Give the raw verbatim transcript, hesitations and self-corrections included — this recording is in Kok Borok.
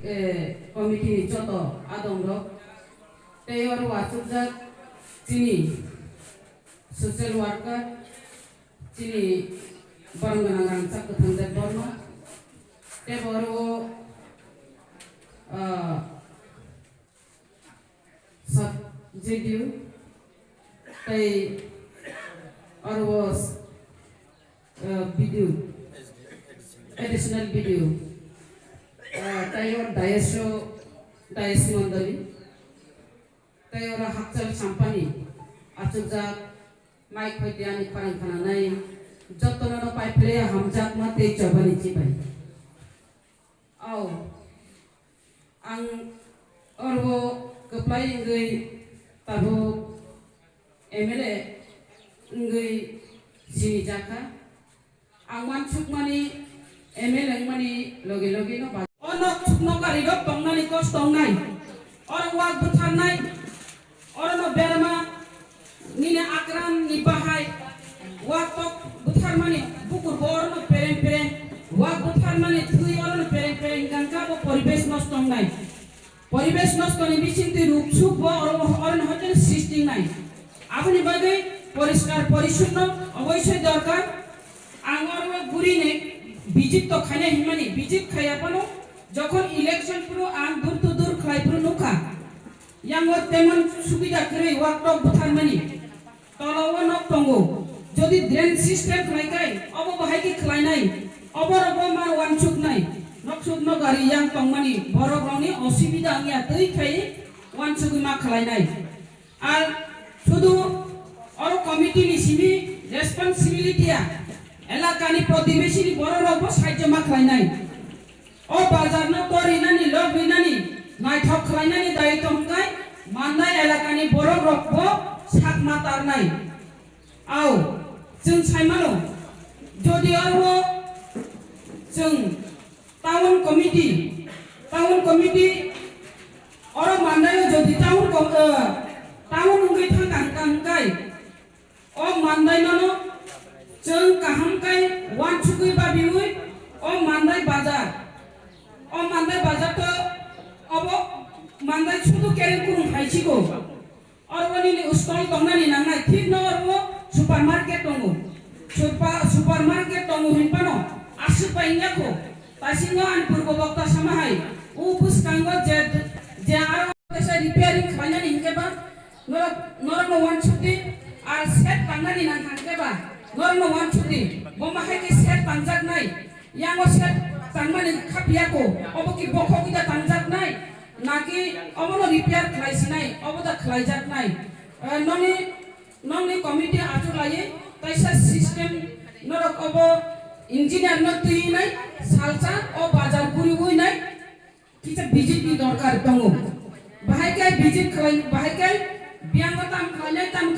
eh, committee ni joto adong rok, tei oro achukjak chini social worker, chini borong gwnang rangchak Kwthang Deb Borma, tei bo oro, ah, sub J D U, tei oro, ah, B D O, additional B D O, ah, tei o dais o, dais mondoli, tei oro hakchal sampani achukjak, mai khoiti ani khorang khananai, jotono no pai phle hamjakma tei chobani chibai. Au, ang oro kwplai wngwi tabuk M L A wngwi sinijakha. Ang wansukmani M L A wngmani logi logi no ba-, o nok chukno gari rok tongnani kosto wngnai. Oro wak bwtharnai. Orono berma nini akran ni bahai, wak tok bwtharmani bukur bo orono pereng pereng, wak bwtharmani thwi orono pereng pereng, hingkha hingkha bo poribesh nosto wngnai. Poribesh nosto ni bising twi ruk suk bo oro, orono hotel srishti wngnai. Aboni bagwi poriskar porishonno oboisoi dorkar. Ang oro guri ni visit to khainai hinmani, visit khaiya phano jokhon election phuru ang door to door khlai phuru nukha. Yango temon subida kwrwi wak tok bwtharmani. Tola o nok tongo. Jodi drain system khlai kai, obo bahai khe khlainai. Obo rogo ma wansuknai. Noksuk no gari yang tongmani borok rokni osubida wngya twi khai wansugwi ma khlainai. Ar sudu oro committee ni simi responsibility ya elakani protibesi ni borok rok bo sahajyo ma khlainai. O bazar no tor rinani, lok rinani, naithok khlainani dayitw hwnkhe Mandai elakani borok rok bo sak ma tarnai. Au, chwng sai mano, jodi oro chwng town committee, town committee oro Mandai o jodi town com-, eh, town wngwi thang kang kang kai, o Mandai nono chwng kaham kai wansugwi babiwi o Mandai bazar. O Mandai bazar to obo Mandai sudu kereng kurung hai chiko. Oro nini stall tongnani nangnai thik no oro supermarket tongo. Super, supermarket tongo hinphano aswk pai wngya kho. Taisingo ani purbo bokta sama hai, o bwskango je, je aro kaisa repairing khlainani hinkhe ba, norok, norokno wansukdi, ar set tangnani nang hinkhe ba, norokno wansukdi, bo ma hai khe set tangjaknai, yango set tangmani khapiyako, obo ki bokhok ida tangjaknai, naki obono repair khlaisinai, obo da khlaijaknai. Eh, noni Nokni committee achuk laiwi kaisa system norok obo engineer no twi nai salsa o bazar guri wi nai kisa visit ni dorkar tongo. Bahai khe visit khlai, bahai khe biyango tam khlainai, tam